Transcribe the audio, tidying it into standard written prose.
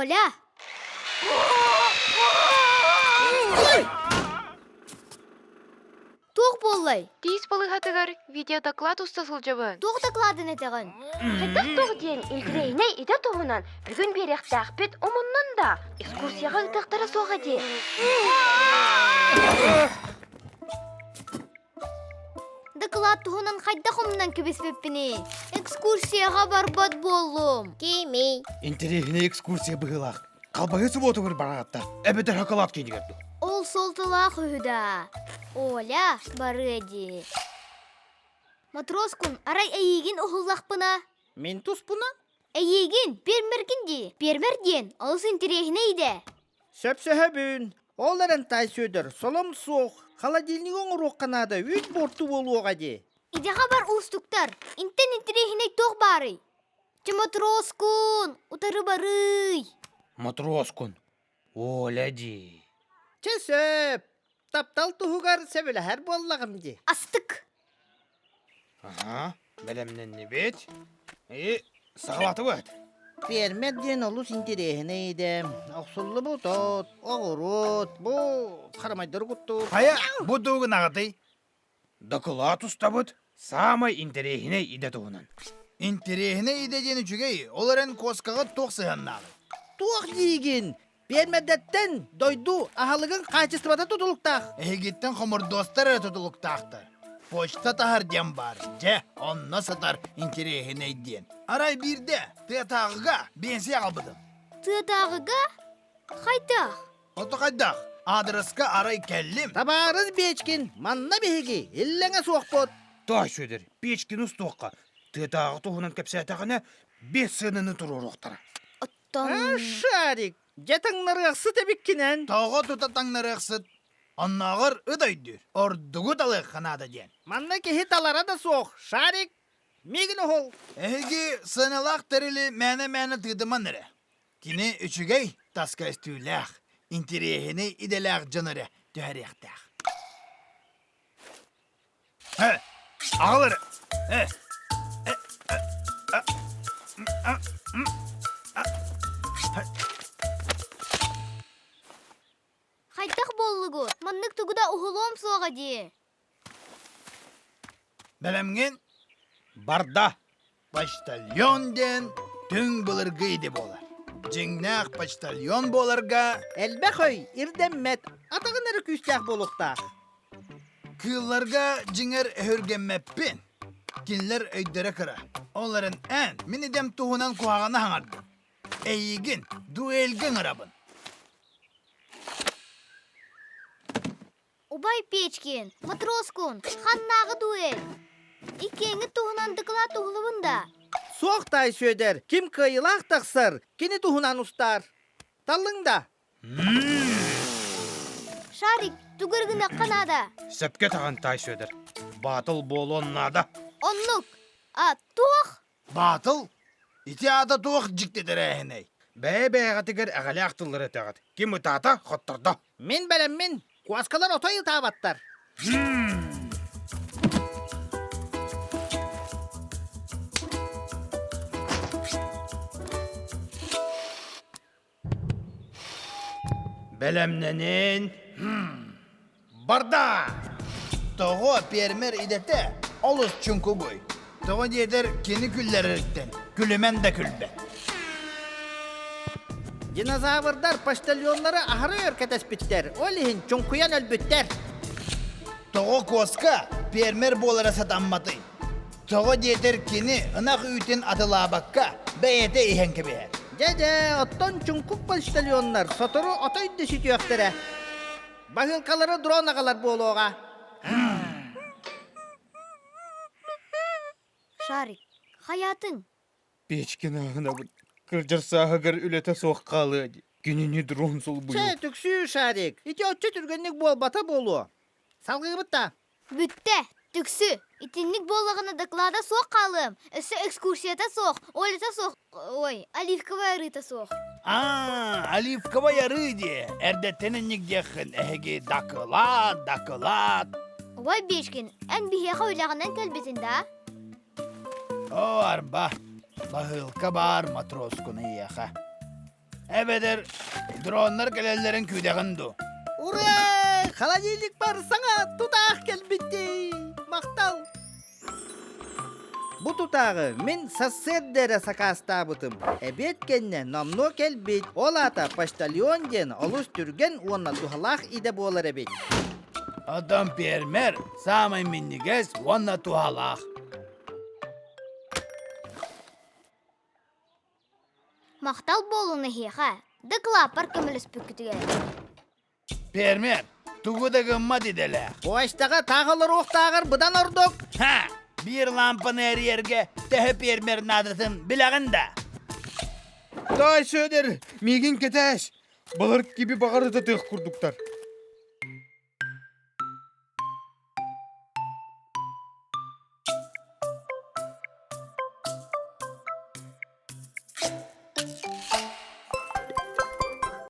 Оля! Туох буоллай? Тиис балыыһатыгар видеодоклад уста сылдьабын. Туох докладын этэҕин? Хайдах туох диэн интэриэһинэй идэ туһунан бүгүн биэриэхтээхпит умуннун да, экскурсияҕа ыытыахтара суоҕа дии. Дакылаат туһунан хайдах умнан кэбиспиппиний? Экскурсияҕа барбат буоллум. Кимий? Интэриэһинэй экскурсия быһыылаах. Халбаһы субуотугар бараатта. Эбэтэр хакалаат киинигэр дуу. Ол суолталаах үһү да. Оля барыа дии. Матроскун, арай эйиигин уһуллахпына? Мин туспуна? Эйиигин, пиэрмэргин дии. Пиэрмэр диэн олус интэриэһинэй идэ. Сөпсөһөбүн. Ол эрэн Таай Сүөдэр, солом суох, холодильник оҥоруохха наада, үүт буорту буолуоҕа дии. Идэҕэ бар уустуктар. Интэн интэриэһинэй туох баарый? Чэ, Матроскун, утары барыый. Матроскун, Оля дии. Чэ сөп. Таптал туһугар сөбүлэһэр буоллаҕым дии. Астык. Аха, бэлэмнэннибит. И саҕалаатыбыт. Фермер диэн олус интэриэһинэй идэ. Охсуллубут от, оҕуруот, бу харамайдары куттуур. Хайа, бу дугун аҕатый? Дакылаат устабыт саамай интэриэһинэй идэ туһунан. Интэриэһинэй идэ диэн үчүгэй, ол эрэн куоскаҕа туох сыһыаннааҕый? Туох диигин? Пиэрмэрдэттэн дойду аһылыгын хаачыстыбата тутулуктаах. Эһигиттэн хомурдуостар эрэ тутулуктаахтар. Почта таһар диэн баар. Дьэ, онно сытар интэриэһинэй диэн. Арай биирдэ тыатааҕыга биэнсийэ аҕалбытым. Тыатааҕыга? Хайдах? Ото хайдах? Аадырыска арай кэллим. Табаарыс Печкин, манна биһиги иллэҥэ суохпут. Таай Сүөдэр, Печкин устуохха. Тыатааҕы туһунан кэпсээтэҕинэ, биэс сыананы туруоруохтара. Оттон... Шарик, дьэ таҥнарыахсыт эбиккинэн. Тоҕо тута таҥнарыахсыт? Оннооҕор ыт өйдүүр. Ордугу талыахха наада диэн. Манна киһи талара да суох. Шарик, миигин уһул. Эһиги сыаналаах тэрили мээнэ-мээнэ тыытыман эрэ. Кини үчүгэй тас көстүүлээх, интэриэһинэй идэлээх дьон эрэ түһэриэхтээх. Э, аҕал эрэ. Э, э, э, э, м, м, а. Хайдах буоллугут? Маннык тугу да уһулуом суоҕа дии. Бэлэмҥин? Барда. Почтальон диэн түҥ былыргы идэ буолар. Дьиҥнээх почтальон буоларга Элбэх өй ирдэммэт, атаҕын эрэ күүстээх буолуохтаах. кыылларга дьиҥэр өһүргэммэппин. Кинилэр өйдөрө кыра. Ол эрэн эн мин идэм туһунан куһаҕаны хаҥардым. Эйигин дуэльга ыҥырабын. Убай Печкин, Матроскун, ханнааҕы дуэль? Иккиэҥҥит туһунан дакылаат уһулубун да? Суох таай Сүөдэр, ким кыайыылаах тахсар, кини туһунан устаар. Таллыҥ да? Шарик, тугу эрэ гыныахха наада. Сөпкө таҕын таай Сүөдэр. Баатыл буолуон наада. Оннук. А, туох? Баатыл, ити аата туох дьикти тэрээһинэй? Бэйэ-бэйэҕитигэр эҕэлээх тыллары этэҕит. Ким ытаата, хоттордо. Мин бэлэммин. Куоскалар отой ытаабаттар. Бэлэмнэнин. Барда! Тоҕо пиэрмэр идэтэ олус чуҥкугуй. Тоҕо диэтэр кини күллэриттэн күлүмэн да күлбэт. Динозаврдар почтальоннары аһары өр кэтэспиттэр, ол иһин чуҥкуйан өлбүттэр. Тоҕо куоска пиэрмэр буолара сатамматый? Тоҕо диэтэр кини ынах үүтүн атылаабакка бэйэтэ иһэн кэбиһэр. Дьэ-дьэ, оттон чуҥкук почтальоннар сотору отой да сүтүөхтэрэ. Баһыылкалары дрон аҕалар буолуоҕа. Шарик, хайаатыҥ? Печкин аһынабын. Кырдьар сааһыгар үлэтэ суох хаалыа дии. Кинини дрон солбуйуо. Чэ, түксүү, Шарик. Ити оччо түргэнник буолбата буолуо. Салгыыбыт да. Бүттэ, түксү. Итинник буоллаҕына доклада суох хаалыам. Өссө экскурсията суох, Олята суох, ой, оливковай арыыта суох. Аа, оливковай арыы диэ. Эрдэттэн инник диэххин эһиги дакылаат, дакылаат. Ой, Бишкин, эн биһиэхэ үлэҕинэн кэлбитин да? Оо, арба, баһыылка баар матроскуну эйиэхэ. Эбэтэр дроннар кэлэллэрин күүтэҕин дуу? Ура! Холодильникпар саҥа тутаах кэлбиттий! Махтал! Бу тутааҕы мин сарсыарда эрэ сакаастаабытым. Эбиэт кэннэ номнуо кэлбит. Ол аата почтальон диэн олус түргэн уонна туһалаах идэ буолар эбит. Оттон пиэрмэр саамай минньигэс уонна туһалаах. Махтал буолун эһиэхэ, дакылааппар көмөлөспүккүтүгэр. Фермер, тугу да гыммат идэлээх. Почтаҕа таах олоруохтааҕар быдан ордук. Ха! Биир лампаны эрийэргэ төһө фермер наадатын билэҕин да? Таай Сүөдэр, миигин кэтээс. Былыр киби баҕар ытатыах курдуктар.